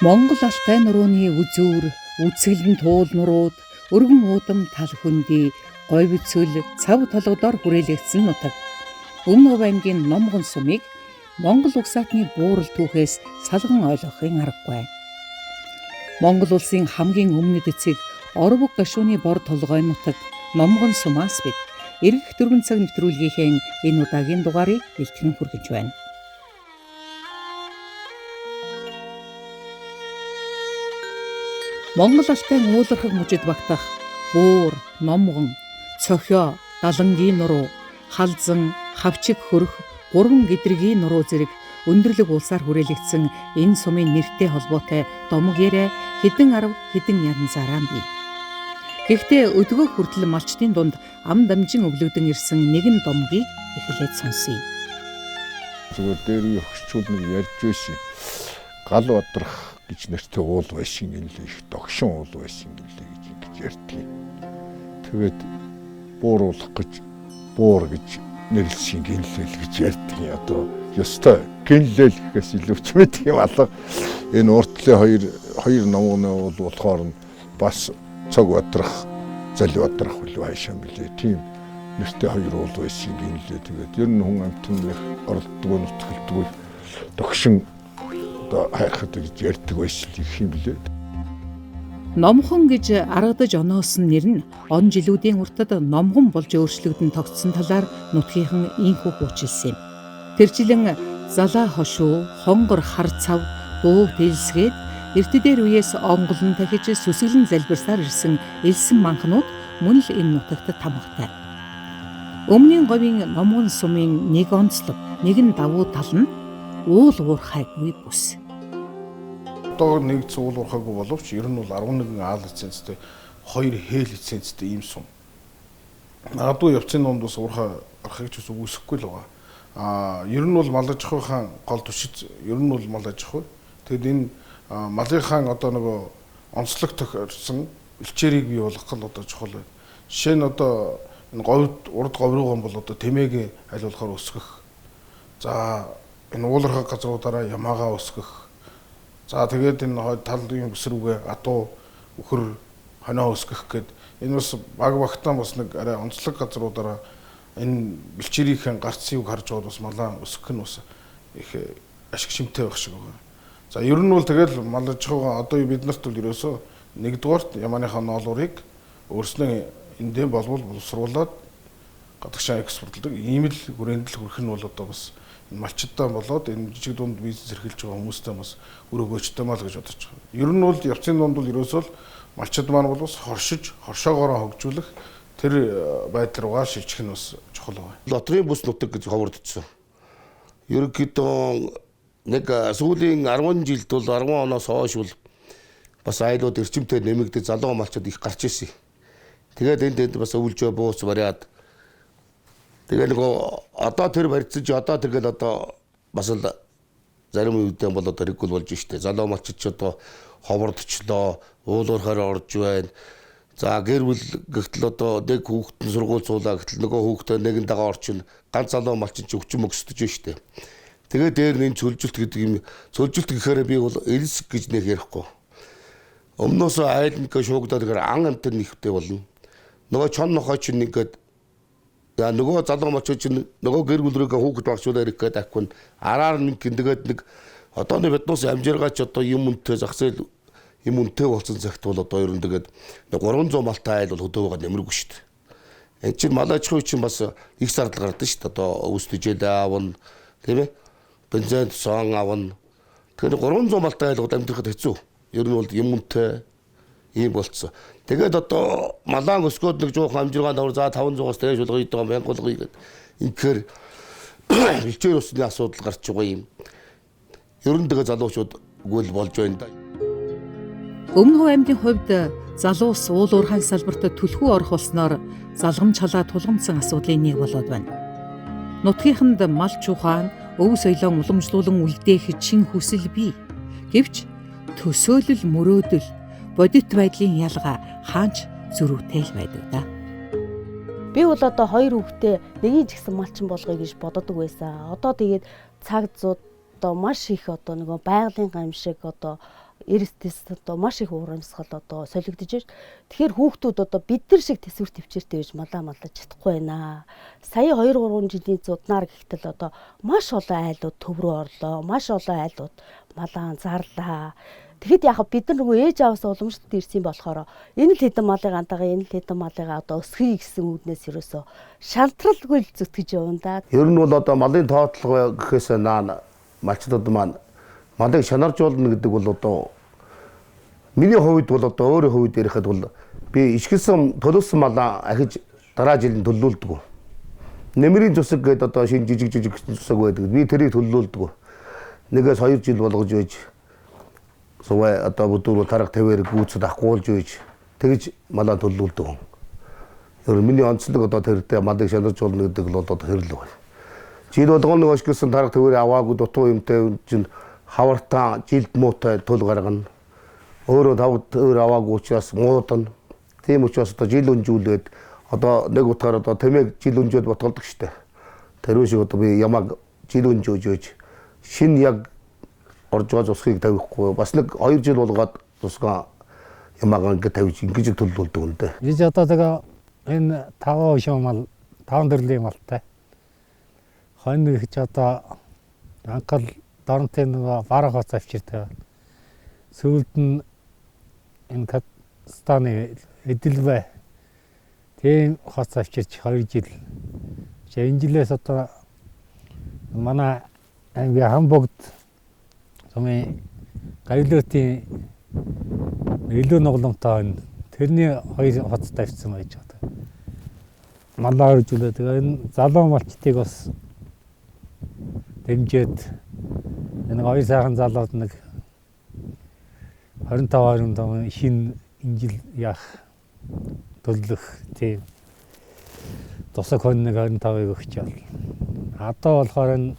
Монгол Алтай нурууны үзүүр, үзэсгэлэн туул нурууд, өргөн уудам тал хөндөй, говь цөл, цав толгодоор хүрээлэгдсэн нутаг. Өмнө Говь аймгийн Номгон сумыг Монгол угсаатны буурал түүхээс салган ойлгохын аргагүй. Монгол улсын хамгийн өмнөд эцэг Орвог гашууны бор толгой нутаг Номгон сумаас бид эргэх 4 цаг нэвтрүүлгийнхээ энэ удаагийн дугаарыг бэлтгэн хүргэж байна. Монгол Алтай уулархаг мужид багтах буур, номгон, цохио, далангийн нуруу, халзан, хавчиг хөрөх, гурван гэдргийн нуруу зэрэг өндөрлөг улсаар хүрээлэгдсэн энэ сумын нэртэй холбоотой домог яриа хэдэн арав хэдэн янзаараа бий. Гэхдээ өдгөө хүртэл малчдын дунд ам дамжин өвлөгдөн ирсэн нэгэн домгийг эхлээд сонсъё. Зүгээр дээр үе хөгшчүүд нэг ярьж байсан. Гал бадрах гэж нэртэй уул байсан гинлээ, их догшин уул байсан гинлээ гэж ингэж ярьдаг. Тэгээд бууруулах гэж буур гэж нэрлсэн гинлээ л гэж ярьдаг. Одоо ёстой гинлээ л гэхээс илүү ч мэдэх юм алга. Энэ уртлын хоёр номгоны уул болохоор нь бас цог бадрах, зал бадрах үлээ хайшаа билээ. Тийм нэртэй хоёр уул байсан гинлээ. Тэгээд ер нь хүн амьтан их оролддгоо нутгалдгүй догшин одоо хайрхад гэж ярьдаг байсан их юм билээ. Номхон гэж аргадаж оноосон нэр нь он жилүүдийн уртад номгон болж өөрчлөгдөн тогтсон талаар нутгийнхан ийнхүү хуучилсан юм. Тэрчлэн залаа хошуу, хонгор хар цав, дуу тэлсгээд эрт дээр үеэс онголон тахиж сүсгэлэн залбирсаар ирсэн элсэн манхнууд мөн л энэ нутагт тамгатай. Өмнийн говийн Номгон сумын нэг онцлог, нэгэн давуу тал нь уул уурхайгүй бүс. Одоо нэгдсэн уул уурхайгүй боловч ер нь бол 11 аал лицензтэй, 2 хээл лицензтэй ийм сум. Магадгүй явцын дунд бас уурхай гарахыг ч бас үгүйсэхгүй л байгаа. Аа ер нь бол мал аж ахуйн гол түшид ер нь бол мал аж ахуй. Тэгэд энэ малынхаа одоо нөгөө онцлог тохиорсон элчээрийг бий болгох гол одоо чухал байна. Жишээ нь одоо энэ говьд урд говь руугаан бол одоо тэмээгийн аль болохоор өсгөх. За энэ уулархаг газруудаараа ямаагаа өсгөх. За тэгээд энэ хойд талын бүс рүүгээ адуу үхэр хонио өсгөх гээд энэ бас баг багтаа бас нэг арай онцлог газруудаараа энэ бэлчээрийнхэн гарц юг харж байгаад бас малаа өсгөх нь бас их ашиг шимтэй байх шиг байна. За ер нь бол тэгэл мал аж ахуйн одоо бид нарт бол ерөөсөө нэгдүгээрт ямааныхаа ноолуурыг өөрснөө эндээ болбол боловсруулад гадагшаа экспортлдог ийм л хүрээнд л хүрэх нь бол одоо бас энэ малчдаа болоод энэ жижиг дунд бизнес эрхэлж байгаа хүмүүстэй бас үр өгөөжтэй мал гэж бодож байгаа. Ер нь бол явцын дунд бол ерөөсөө л малчд маань бол бас хоршиж, хоршоогоороо хөгжүүлэх тэр байдал руугаа шилжих нь бас чухал байна. Лотрын бүс нутаг гэж ховордсон. Ерөнхийдөө нэг сүүлийн 10 жилд бол 10 оноос хойш бол бас айлууд эрчимтэй нэмэгдэж залуу малчид их гарч ирсэн. Тэгээд энд бас өвлжөө бууц бариад тэгээ нөгөө одоо тэр барьцаж одоо тэгэл одоо бас л зарим үедээ бол одоо регул болж штэ. Залуу малчид ч одоо ховордчлоо, уулуурхаар орж байна. За гэр бүл гэхтэл одоо нэг хүүхэд нь сургууль суулаа гэхтэл нөгөө хүүхдээ нэгэн дагаа орчин ганц залуу малчин чи өчөн мөксдөж штэ. Тэгээ дээр нь энэ цөлжилт гэдэг юм цөлжилт гэхээр би бол элс гэж нэг ярихгүй. Өмнөөсөө айлнка шуугдаад гэхээр ан амтан нэхтэй болно. Нөгөө чон нохой чинь ингээд яа нөгөө залуу малчин чинь нөгөө гэр бүл рүүгээ хүүхэд багшуулаа ирэх гээд аккун араар нэг тэгээд нэг одооны биднээс амжиргаач одоо юм үнэтэй зах зээл юм үнэтэй болсон цагт бол одоо ер нь тэгээд 300 малтай айл бол хөдөө байгаа нэмэргүй шүү дээ. Энд чинь мал аж ахуй чинь бас их зардал гардаг шүү дээ. Одоо өвс төжээлээ аавна тийм ээ. Бензин сон авна. Тэгэхээр 300 малтай айл бол амьдрахад хэцүү. Ер нь бол юм үнэтэй ийм болцсон. Тэгээд одоо малаан өсгөөд нэг жоохон амжиргаан давар за 500-аас дээш болгоё гэдэг 1000 болгоё гэдэг. Инхээр элчээр усны асуудал гарч байгаа юм. Ер нь тэгээ залуучууд үгүй л болж байна да. Өмнө Говь аймгийн хувьд залуус уул уурхайн салбарт түлхүү орох болсноор залгамж халаа тулгамдсан асуудлын нэг болоод байна. Нутгийнханд мал чухаан, өв соёлоо уламжлуулан үлдээх чин хүсэл бий. Гэвч төсөөлөл мөрөөдөл бодит байдлын ялгаа хаанч зөрүүтэй л байдаг да. Би бол одоо хоёр хүүхдээ нэгийг ч гэсэн малчин болгоё гэж боддог байсан. Одоо тэгээд цаг зууд одоо маш их одоо нөгөө байгалийн гамшиг одоо Эрсдэс одоо маш их уурамсгал одоо солигдож байна. Тэгэхээр хүүхдүүд одоо бид нар шиг төсвөр төвчээртэй байж малаа малаж чадахгүй байна. Сая 2 3 жилийн зуднаар гэхтэл одоо маш олон айлууд төв рүү орлоо. Маш олон айлууд малаан зарлаа. Тэгэхэд яг бид нар нөгөө ээж аваас уламжлалт ирсэн болохоор энэ л хэдэн малыг андаагаа энэ л хэдэн малыг одоо өсгөе гэсэн үүднээс ерөөсөө шантралгүй л зүтгэж явна да. Ер нь бол одоо малын тоотлого гэхээс наана малчдад маань малыг шанаржуулна гэдэг бол одоо миний хувьд бол одоо өөрийн хувьд ярихад бол би ишгэлсэн төлөвсөн малаа ахиж дараа жил нь төлөвлөдөг. Нэмрийн зүсэг гэдэг одоо шинэ жижиг жижиг зүсэг байдаг. Би тэрийг төлөвлөдөг. Нэгээс 2 жил болгож байж сувай одоо бүдүүр тарга тавиар гүйцэд ахгуулж байж тэгж малаа төлөвлөдөг. Тэр миний онцлог одоо тэрдээ малыг шанаржуулна гэдэг л одоо тэр л байна. Жил болгоно нэг ошгисон тарга тавиар аваагүй дутуу юмтай чинь хавартаа жилд муутай төл гаргана. Өөрөө тавд өөр аваагүй учраас муудана. Тийм учраас одоо жил өнжүүлээд одоо нэг утгаар одоо тэмээг жил өнжөөд ботголдог штэ. Тэр шиг одоо би ямааг жил өнжөөж байж шин яг орж байгаа зусхийг тавихгүй бас нэг 2 жил болгоод зусгаа ямааг ингэ тавьж ингэж төлөвлөдөг юм дээ. Би одоо тэгээ энэ 5 өшөө мал 5 төрлийн малтай. Хонь гэж одоо анхал Доронтын нөгөө бараг хоц авчиртай. Сүүлд нь энэ Казахстаны эдэлбай тийм хоц авчирч 2 жил. Энэ жилээс одоо манай аймгийн Хамбогд сумын гавлиутын илүү нугламтай байна. Тэрний 2 хоц тавьсан байж байгаа. Малаа өржүүлээ. Тэгээ энэ залуу малчдыг бас дэмжиж энэ хоёр сайхан залууд нэг 25 25 шинэ инжил яах төлөх тийм тусаг хон нэг 25-ыг өгч яал. Одоо болохоор энэ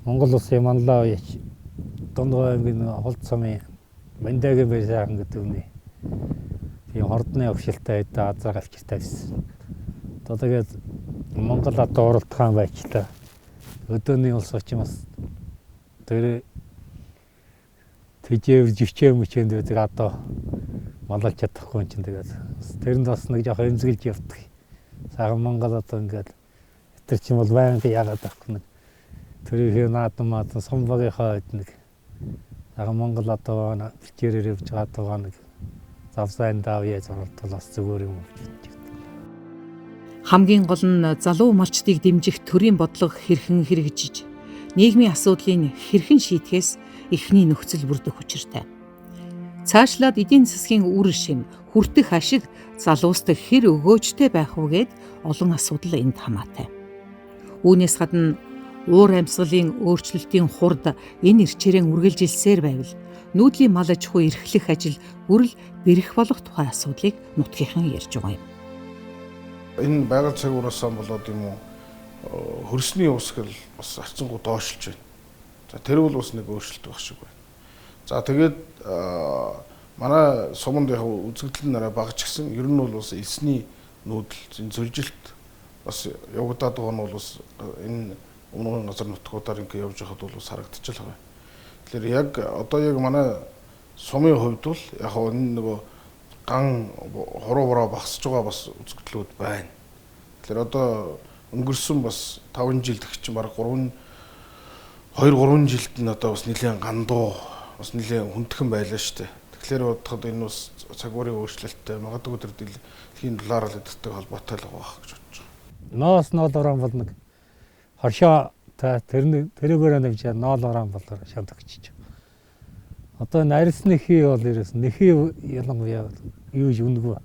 Монгол улсын Манлай уяч Дундгой аймгийн Хулд сумын Мандагийн баяр сайхан гэдэг үний тийм хордны огшилтай эдэ азар авчир тавьсан. Одоо тэгээд Монгол одоо уралдаан байчлаа. Өдөөний улс учраас тэр тэжээвэр живчээ мөчөнд байдаг одоо малалж чадахгүй юм чинь тэгээд тэрэнд бас нэг жоох эмзэгэлж явдаг. Сайхан Монгол одоо ингээд тэр чинь бол байнга яагаад байхгүй нэг тэрийнхээ наадам маадам сумбагийнхаа хэд нэг сайхан Монгол одоо бэлчээрээр явж байгаа одоо нэг завсайн давья зуралдвал бас зүгээр юм гэж бодож. Хамгийн гол нь залуу малчдыг дэмжих төрийн бодлого хэрхэн хэрэгжиж, нийгмийн асуудлыг хэрхэн шийдэхээс эхний нөхцөл бүрдэх учиртай. Цаашлаад эдийн засгийн үр шим, хүртэх ашиг залууст хэр өгөөжтэй байх вэ гэд олон асуудал энд хамаатай. Үүнээс гадна уур амьсгалын өөрчлөлтийн хурд энэ эрчээрэн үргэлжилсээр байвал нүүдлийн мал аж ахуй эрхлэх ажил бүрэл бэрх болох тухай асуудлыг нутгийнхан ярьж байгаа юм. Энэ байгаль цагуураасаа болоод юм уу хөрсний усгал бас харьцангуй доошлж байна. За тэр бол бас нэг өөрчлөлт байх шиг байна. За тэгээд манай суманд яг үзэгдэл нь арай бага ч гэсэн ер нь бол бас элсний нүүдэл зөржилт бас явагдаад байгаа нь бол бас энэ өмнөгийн газар нутгуудаар ингэ явж байхад бол бас харагдчихл байгаа. Тэгэхээр яг одоо яг манай сумын хувьд бол яг энэ нөгөө ган хуруу бураа багасж байгаа бас үзэгдлүүд байна. Тэгэхээр одоо өнгөрсөн бас 5 жилд гэх чинь бараг 2 3 жилд нь одоо бас нэлээд гандуу бас нэлээд хүндхэн байлаа шүү дээ. Тэгэхээр бодоход энэ бас цагуурын өөрчлөлттэй магадгүй тэр дэлхийн доллар л эдэртэй холбоотой л байгаа гэж бодож байгаа. Ноос ноол уран бол нэг хоршоо та тэрүүгээр нэвж ноол уран болоор шантагчиж. Одоо энэ арьс нэхий бол ерөөс нэхий ялангуяа юу ч үнэгүй.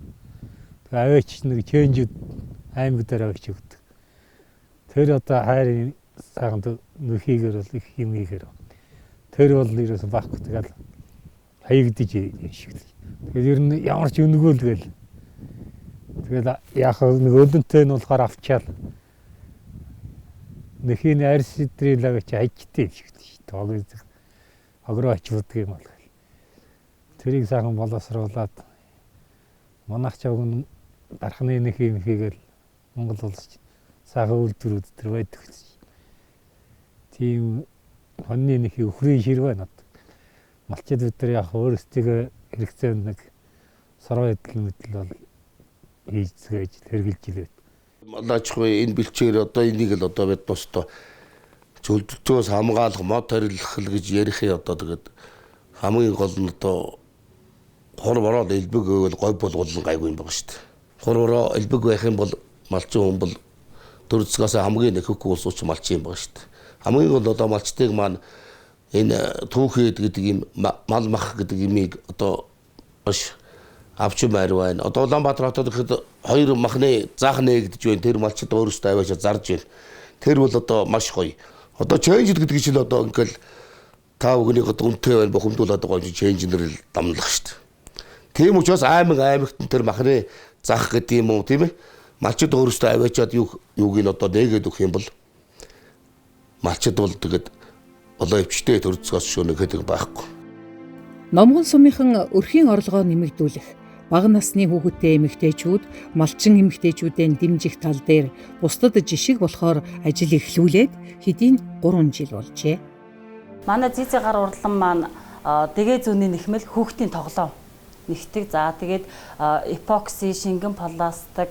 Тэгээ аваач нэг чэнжүүд аймаг дээр аваач өгдөг. Тэр одоо хайрын сайхан нэхийгээр бол их юм хийхээр. Тэр бол ерөөс байхгүй тэгэл хаягдаж юм шиг л. Тэгээд ер нь ямар ч үнэгүй л гээл. Тэгэл яах нэг өлөнтэй нь болохоор авчаал. Нэхийн арьс идрийг аваач хайчтай юм шиг л шүү дээ. Огроо очивдаг юм бол. Тэрийг сайхан боловсруулад манайх ч уг дархны нэг юм хийгээл Монгол улс сайхан үйлдвэрүүд төр байдаг. Тийм хоньны нэг өхрийн ширвэ над. Малчид бид нар яг өөрсдийгөө хэрэгцээ нэг сороо идэл мэдэл бол хийж хэрэгжилж илээ. Мал аж ахуй энэ бэлчээр одоо энийг л одоо бид босдоо чөлдөлтөөс хамгаалах, мод тарилах л гэж ярих юм одоо тэгээд хамгийн гол нь одоо хор бороо элбэг гэвэл гой болгол гайгүй юм байгаа шүү дээ. Хор бороо элбэг байх юм бол малчин хүн бол төр засгаас хамгийн нэхэхгүй улсууч малчин юм байгаа шүү дээ. Хамгийн гол одоо малчдыг маань энэ түүхэд гэдэг юм мал мах гэдэг имийг одоо маш авч маар байна. Одоо Улаанбаатар хотод гэхэд хоёр махны заах нээгдэж байна. Тэр малчид өөрөөсөө аваачаа зарж байна. Тэр бол одоо маш гоё. Одоо ченж гэдэг чинь одоо ингээл та бүхнийг одоо үнэтэй байна бухимдуулаад байгаа юм чинь ченжнэр л дамнах шүү дээ. Тийм учраас аймаг аймагт нь тэр махны зах гэдэг юм уу тийм ээ. Малчид өөрөөсөө аваачаад юуг нь одоо нээгээд өгөх юм бол малчид бол тэгээд олон өвчтэй төр засгаас шөнө гэдэг байхгүй. Номгон сумынхан өрхийн орлогоо нэмэгдүүлэх, бага насны хүүхэдтэй эмэгтэйчүүд малчин эмэгтэйчүүдээ дэмжих тал дээр бусдад жишг болохоор ажил эхлүүлээд хэдийн 3 жил болжээ. Манай зизээ гар урлан маань дэгээ зүүнний нэхмэл хүүхдийн тоглоом нэгтгэг. За тэгээд эпокси, шингэн пластик,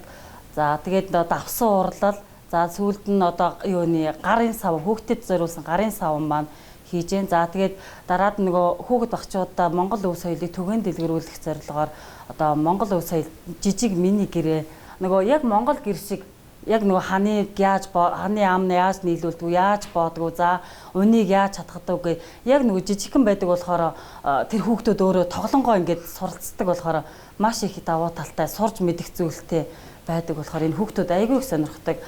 за тэгээд давсан урлал, за сүүлд нь одоо юуны гарын сав, хүүхдэд зориулсан гарын сав маань хийж гэн. За тэгээд дараад нөгөө хүүхэд багчуудаа Монгол өв соёлыг түгээн дэлгэрүүлэх зорилгоор одоо Монгол өв соёл жижиг мини гэрээ нөгөө яг Монгол гэр шиг яг нөгөө ханы яаж ханы ам яаж нийлүүлдэг, яаж боодгоо, за унийг яаж чадхдаг гэ яг нөгөө жижигхэн байдаг болохоор тэр хүүхдүүд өөрөө тоглонгоо ингээд суралцдаг болохоор маш их давуу талтай сурж мэдэх зүйлтэй байдаг болохоор энэ хүүхдүүд айгүй их сонирхдаг.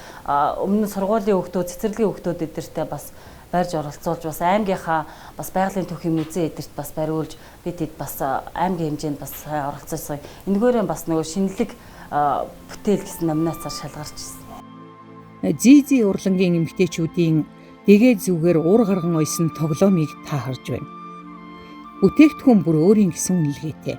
Өмнө нь сургуулийн хүүхдүүд, цэцэрлэгийн хүүхдүүд эдэртэй бас барьж оролцуулж бас аймгийнхаа бас байгалийн түүхийн музей эдэрт бас бариулж бид хэд бас аймгийн хэмжээнд бас сайн оролцсон. Энэгээрээ бас нөгөө шинэлэг бүтээл гэсэн номинацаар шалгарч ирсэн. Зизи урлангийн эмэгтэйчүүдийн дэгээ зүгээр уур гарган ойсон тоглоомыг та харж байна. Бүтээгдэхүүн бүр өөрийн гэсэн үнэлгээтэй.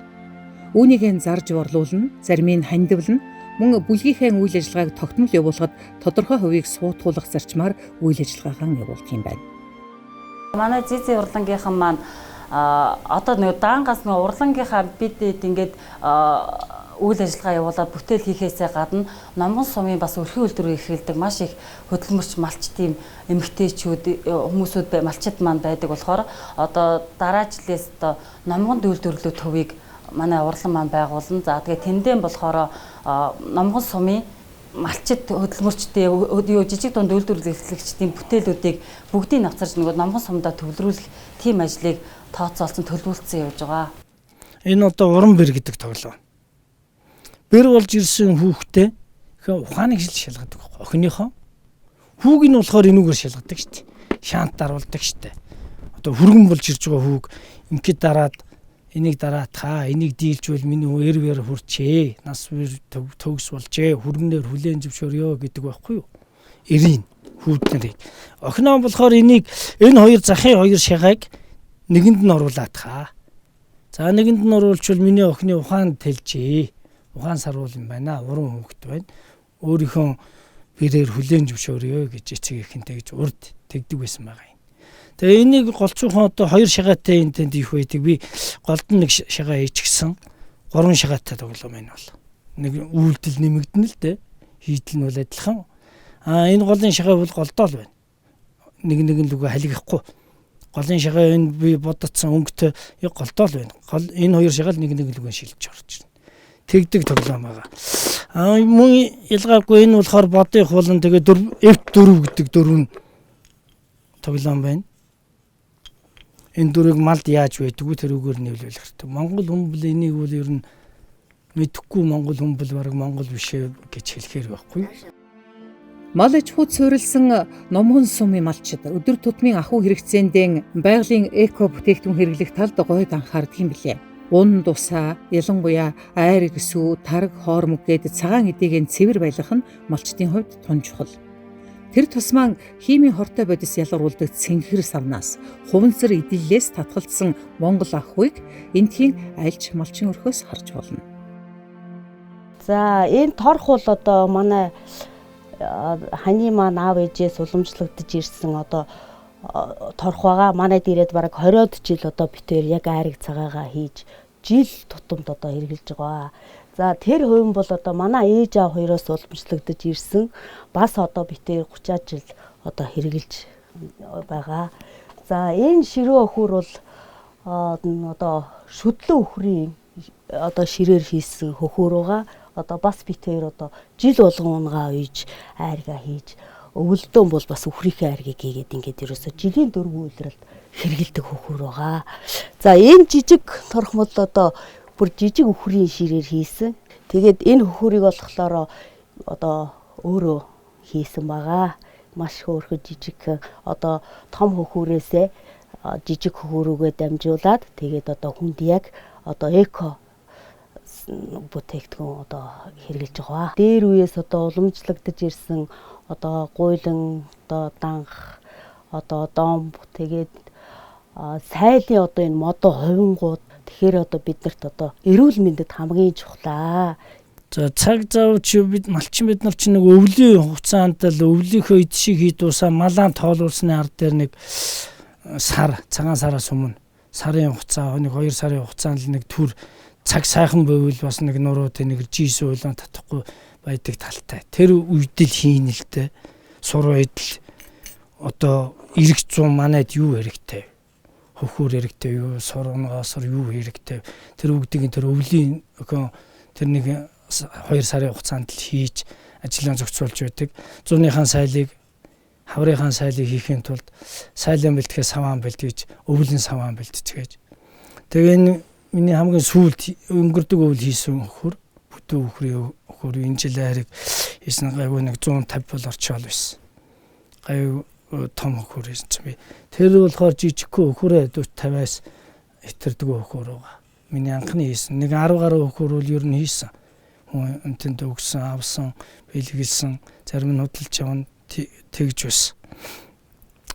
Үүнийг нь зарж борлуулна, зарим нь хандивлна, мөн бүлгийнхээ үйл ажиллагааг тогтмол явуулахад тодорхой хувийг суутгуулах зарчмаар үйл ажиллагаагаа явуулдаг юм байна. Манай зизи урлангийнхан маань одоо нөгөө даангаас нөгөө урлангийнхаа бид ингээд үйл ажиллагаа явуулаад бүтээл хийхээсээ гадна Номгон сумын бас өрхийн үйлдвэрийг эрхэлдэг маш их хөдөлмөрч малчдын эмэгтэйчүүд хүмүүсүүд малчид маань байдаг болохоор одоо дараа жилээс одоо Номгонд үйлдвэрлэлүүд төвийг манай урлан маань байгуулна. За тэгээ тэндэн болохоор Номгон сумын малчид хөдөлмөрчдийн юу жижиг дунд үйлдвэрлэл эрхлэгчдийн бүтээлүүдийг бүгдийг авцарч нөгөө Номгон сумдаа төвлөрүүлэх тийм ажлыг тооцоолсон төлөвлөсөн явж байгаа. Энэ одоо уран бэр гэдэг тоглоом. Бэр болж ирсэн хүүхдээ ухааныг шил шалгадаг байхгүй. Охиныхоо хүүг нь болохоор энүүгээр шалгадаг шүү дээ. Шаант даруулдаг шүү дээ. Одоо хүргэн болж ирж байгаа хүүг ингээд дараад энийг дараатхаа, энийг дийлжвэл миний хүү эр бэр хүрчээ. Нас бэр төгс болжээ. Хүргэнээр хүлээн зөвшөөрөө гэдэг байхгүй юу? Эрийн хүүд нарыг. Охиноо болохоор энийг энэ хоёр захын хоёр шагааг нэгэнд нь оруулаатхаа. За нэгэнд нь оруулчвал миний охины ухаан тэлжээ. Ухаан саруул юм байна. Уран хүүхэд байна. Өөрийнхөө бэрээр хүлээн зөвшөөрөө гэж эцэг эхэнтэй гэж урд тэгдэг байсан байгаа юм. Тэгээ энийг голцоохон одоо хоёр шагаатай энэ тэнд их байдаг. Би голд нь нэг шагаа ичгсэн. 3 шагаатай тоглоом энэ бол. Нэг үйлдэл нэмэгдэнэ л дээ. Хийдэл нь бол адилхан. Аа энэ голын шагаа бол голдоо л байна. Нэг нэг нь лүгэ халигахгүй. Голын шагаа энэ би бодцсон өнгөтэй яг голдоо л байна. Гол энэ хоёр шагаа л нэг нэг лүгэ шилж орж ирнэ. Тэгдэг тоглоом байгаа. Аа мөн ялгаагүй энэ болохоор бодын хуулан тэгээ F4 гэдэг дөрөв нь тоглоом байна. Энэ дөрвийг малд яаж байдгүй тэрүүгээр нийлүүлэх хэрэгтэй. Монгол хүн бол энийг бол ер нь мэдэхгүй монгол хүн бол бараг монгол биш ээ гэж хэлэхээр байхгүй. Мал аж ахуйд суурилсан Номгон сумын малчид өдөр тутмын ахуй хэрэгцээндээ байгалийн эко бүтээгдэхүүн хэрэглэх талд гойд анхаардаг юм билээ. Ун дусаа, ялангуяа айраг сүү, тараг, хоормог гээд цагаан эдийг нь цэвэр байлгах нь малчдын хувьд тун чухал. Тэр тусмаа химийн хортой бодис ялгаруулдаг цэнхэр савнаас хуванцар эдэллээс татгалцсан Монгол ахуйг эндхийн альж малчин өрхөөс харж болно. За энэ торх бол одоо манай ханы маань аав ээжээс уламжлагдаж ирсэн одоо торох байгаа. Манайд ирээд бараг 20-од жил одоо бид хоёр яг айраг цагаагаа хийж жил тутамд одоо хэрэглэж байгаа. За тэр хувин бол одоо манай ээж аав хоёроос уламжлагдаж ирсэн. Бас одоо бид хоёр 30 жил одоо хэрэглэж байгаа. За энэ ширээ өхөр бол одоо шүдлэн өхрийн одоо ширээр хийсэн хөхөр байгаа. Одоо бас бид хоёр одоо жил болгон унгаа уйж айргаа хийж өвөлдөн бол бас үхрийнхээ айргийг хийгээд ингээд ерөөсө жилийн дөрвөн үйлрэлд хэрэгэлдэг хөхөр байгаа. За энэ жижиг торхмол одоо бүр жижиг үхрийн ширээр хийсэн. Тэгээд энэ хөхөрийг болохоор одоо өөрөө хийсэн байгаа. Маш хөөрхөн жижиг одоо том хөхөрөөсөө жижиг хөхөрөөгөө дамжуулаад тэгээд одоо хүнд яг одоо эко бүтээгдэхүүн одоо хэрэглэж байгаа. Дээр үеэс одоо уламжлагдаж ирсэн одоо гуйлан, одоо данх, одоо домб тэгээд сайлын одоо энэ модон хувингууд тэгэхээр одоо биднэрт одоо эрүүл мэндэд хамгийн чухлаа. За цаг зав чи бид малчин бид нар чи нэг өвлийн хугацаанд л өвлийнхөө эд шиг хий дуусаа малаан тоолуулсны ард дээр нэг сар цагаан сараас өмнө сарын хугацаа нэг 2 сарын хугацаанд л нэг төр цаг сайхан байвал бас нэг нуруу тэнэг жийс уйлан татахгүй байдаг талтай. Тэр үед л хийнэ л дээ. Сур үед л одоо ирэх зун манайд юу хэрэгтэй? Хөхөр хэрэгтэй юу? Сургонгоосор юу хэрэгтэй? Тэр бүгдийг тэр өвлийн тэр нэг 2 сарын хугацаанд л хийж ажлаа зохицуулж байдаг. Зуныхаа сайлыг хаврынхаа сайлыг хийхин тулд сайлан бэлтгэхээ саваан бэлтгэж, өвлөн саваан бэлтгэж. Тэгээ энэ миний хамгийн сүүлд өнгөрдөг өвөл хийсэн хөхөр бүтэн өхрийн хөхөр энэ жил айрыг хийсэн гайгүй нэг 150 бол орчоол байсан. Гайгүй том хөхөр хийсэн чинь би. Тэр болохоор жижигхэн хөхөрөө 40 50-аас хэтэрдэг хөхөр байгаа. Миний анхны хийсэн нэг 10 гаруй хөхөр бол ер нь хийсэн. Хүн энтэнд өгсөн, авсан, бэлгэлсэн, зарим нь худалж явна тэгж байсан.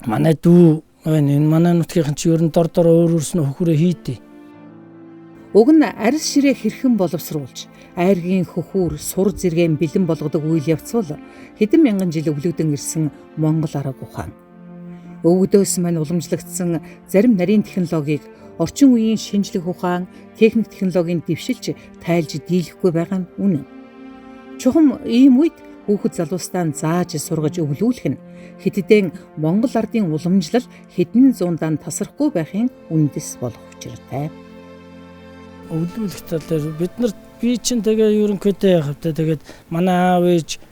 Манай дүү энэ манай нутгийнхан чи ер нь дор дор өөр өөрснөө хөхөрөө хийдэй. Уг нь арьс ширээ хэрхэн боловсруулж, айргийн хөхүүр, сур зэрэгээн бэлэн болгодог үйл явц бол хэдэн мянган жил өвлөгдөн ирсэн Монгол арга ухаан. Өвгдөөс мань уламжлагдсан зарим нарийн технологиг орчин үеийн шинжлэх ухаан, техник технологийн дэвшилж тайлж дийлэхгүй байгаа нь үнэн. Чухам ийм үед хүүхэд залуустаа зааж сургаж өвлүүлэх нь хэддэн Монгол ардын уламжлал хэдэн зуундаан тасрахгүй байхын үндэс болох учиртай. Өвлүүлэх талаар бид нар би чинь тэгээ ерөнхийдөө яах вэ? Тэгээд манай аав ээж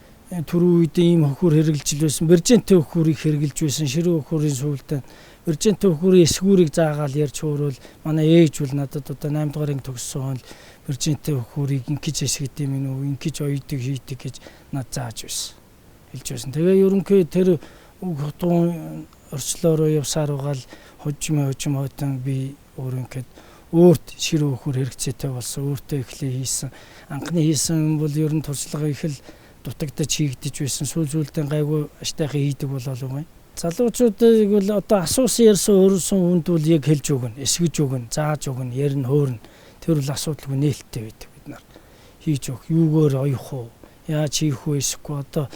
түрүү үед ийм хөхөр хэрэгжилж байсан. Бержентэй хөхөрийг хэрэгжилж байсан. Ширүү хөхөрийн сүүлдээ бержентэй хөхөрийн эсгүүрийг заагаал ярьж хөөрөөл манай ээж бол надад одоо 8 дугаар анги төгссөн хол бержентэй хөхөрийг ингэж эсгэдэг юм уу? Ингэж оёдог хийдэг гэж над зааж байсан. Хэлж байсан. Тэгээ ерөнхий тэр хотун орчлоороо явсаар угаал хожим хожим хойдон би өөрөө ингээд өөрт ширүү хөхөр хэрэгцээтэй болсон, өөртөө эхлээ хийсэн. Анхны хийсэн юм бол ер нь туршлага их л дутагдаж хийгдэж байсан. Сүүл сүүлдээ гайгүй аштайхан хийдэг болол байгаа юм. Залуучуудыг бол одоо асуусан ярьсан өөрсөн хүнд бол яг хэлж өгнө, эсгэж өгнө, зааж өгнө, ярина, хөөрнө. Тэр бол асуудалгүй нээлттэй байдаг бид нар. Хийж өгөх, юугаар оёх уу, яаж хийх вэ эсэхгүй одоо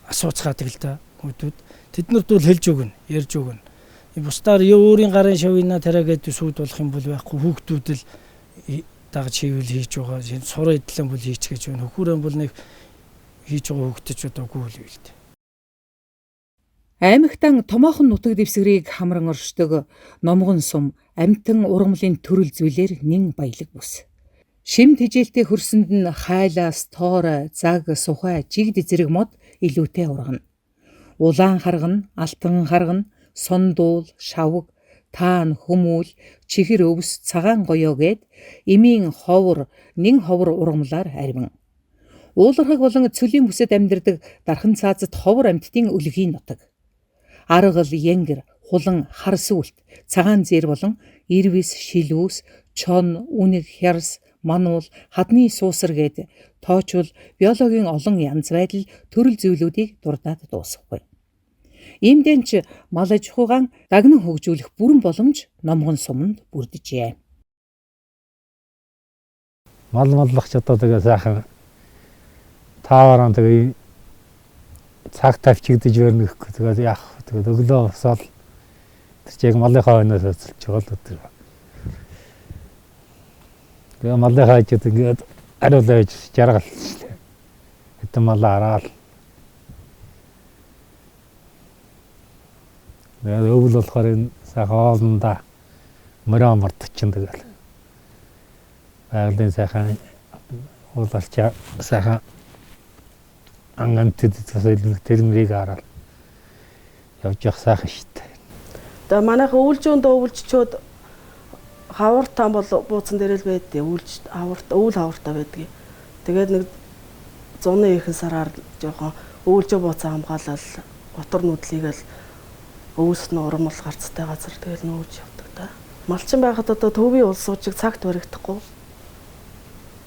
асууцгаадаг л да хүмүүсүүд. Тэднэрт бол хэлж өгнө, ярьж өгнө. Бусдаар өөрийн гарын шавына тариа гэдэг сүйд болох юм бол байхгүй хүүхдүүд л дагаж хийвэл хийж байгаа. Сураа эдлэн бол хийч гэж байна. Хөхүүрэн бол нэг хийж байгаа хүүхдэж одоо үгүй л үү л дээ. Аймагтан томоохон нутаг дэвсгэрийг хамран оршдог номгон сум амьтан ургамлын төрөл зүйлээр нэн баялаг бүс. Шим тэжээлтэй хөрсөнд нь хайлаас, тоорой, заг, сухай, жигд зэрэг мод илүүтэй ургана. Улаан харган, алтан харган, сундуул, шавг, таан, хүмүүл, чихэр өвс, цагаан гоёо гэд эмийн ховор, нэн ховор ургамлаар ариван. Уулархаг болон цөлийн бүсэд амьдардаг дархан цаазат ховор амьтдын өлгийн нутаг. Аргал, янгэр, хулан, хар сүлт, цагаан зээр болон ирвэс, шилүүс, чон, үнэг, хярс, мануул, хадны суусар гээд тоочвол биологийн олон янз байдал төрөл зүйлүүдийг дурдаад дуусгахгүй. Иймдэн ч мал аж ахуйгаан дагнан хөгжүүлэх бүрэн боломж номгон суманд бүрджээ. Мал маллагч одоо тэгээ сайхан таавараа тэгээ цаг тавьчихдаж вернэ гэхгүй тэгээд яах Тэгээд өглөө босоод тэр чи яг малынхаа хойноос өсөлж байгаа л өдөр. Тэгээ малынхаа хажууд ингээд ариулаа гэж жаргалчихлаа. Хэдэн малаа хараал. Тэгээд өвөл болохоор энэ сайхан хоолндоо морин мордчин тэгэл. Байгалийн сайхан ууларчаа сайхан ангамтд бас тэр мөрийг хараад явж явах сайхан шүү дээ. Одоо манайх өвлжөөнд өвлжчөөд хавар таан бол бууцан дээр л байдیں۔ Өвлж хаварт өвөл хавартаа байдгийг. Тэгээд нэг зуны ихэн сараар жоохон өвлжөө бууцаа хамгаалал утар нүдлийг л өвс нь урмал гарцтай газар тэгэл нүүж явдаг та. Малчин байхад одоо төвийн улсуучиг цагт баригдахгүй.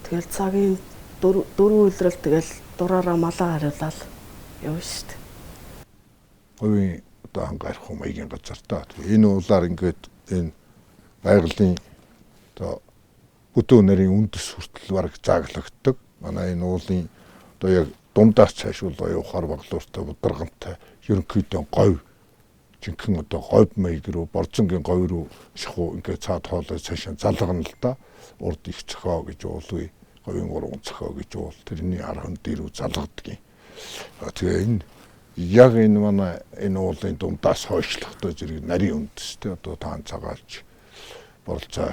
Тэгэл цагийн дөрвөн үлрэл тэгэл дураараа малаа хариулаад явна шүү дээ. Говийн одоо ангарах маягийн газар та. Энэ уулаар ингээд энэ байгалийн одоо бүдүүн нарийн үндэс хүртэл бараг зааглагддаг. Манай энэ уулын одоо яг дундаас цаашуулаа явахаар баглууртай бударгантай ерөнхийдөө говь жинхэнэ одоо говь маяг руу борзонгийн говь руу шахуу ингээд цаад хоолой цаашаа залгана л да. Урд их цохоо гэж уулгүй говийн гурван цохоо гэж уул тэрний архан дээр рүү залгадаг юм. Тэгээ энэ яг энэ манай энэ уулын дундаас хойшлохдоо зэрэг нарийн үндэстэй одоо таан цагаалж боролцоо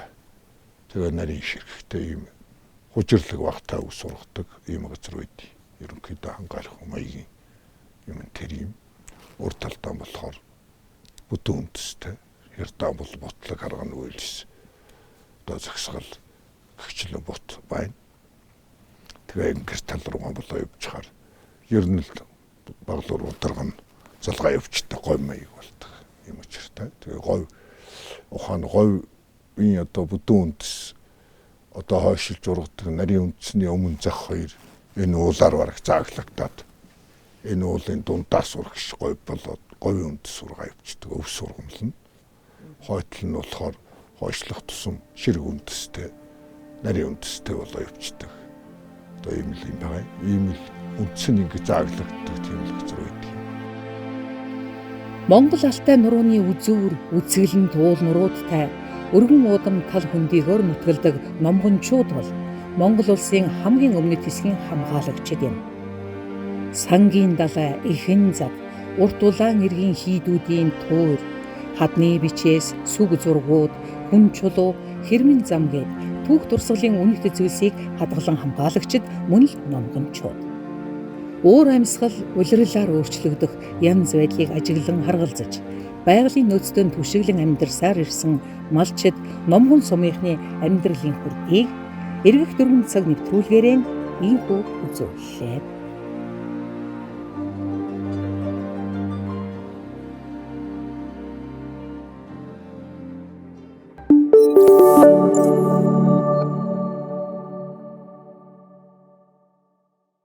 тэгээ нарийн ширхэгтэй ийм хужирлаг багтаа ус ургадаг ийм газар байд. Ерөнхийдөө хангаалах маягийн юм тэр юм урд талдаа болохоор бүтэн үндэстэй Ярдаан бол ботлог арганы үйлс одоо загсгал гэгчлэн бот байна. Тэгээ ингэр тал руугаа болоо явчихаар ер нь л баглуур ударган залгаа явчихдаг говь маяг болдог юм учиртай. Тэгээ говь ухаан говийн одоо бүдүүн үндэс одоо хойшилж ургадаг нарийн үндэсний өмнө зах хоёр энэ уулаар бараг зааглагдаад энэ уулын дундаас урагш говь болоод говийн үндэс ургаа явчихдаг өвс ургамал нь. Хойтол нь болохоор хойшлох тусам ширэг үндэстэй нарийн үндэстэй болоо явчихдаг. Одоо ийм л юм байгаа. Ийм л үндс нь ингэ зааглагддаг тийм л газар байдаг. Монгол Алтай нурууны үзүүр, үзэсгэлэн туул нуруудтай өргөн уудам тал хөндийгөөр нутгалдаг номгончууд бол Монгол улсын хамгийн өмнөд хэсгийн хамгаалагчид юм. Сангийн далай, ихэн зав, урт улаан эргийн хийдүүдийн туур, хадны бичээс сүг зургууд, хүн чулуу, хэрмэн зам гээд түүх дурсгалын үнэт зүйлсийг хадгалан хамгаалагчид мөн л номгончууд. Уур амьсгал улирлаар өөрчлөгдөх янз байдлыг ажиглан харгалзаж, байгалийн нөөцтэй түшиглэн амьдарсаар ирсэн малчид номгон сумынхны амьдралын хүрдийг эргэх 4 цаг нэвтрүүлгээрээ ийхүү үзүүллээ.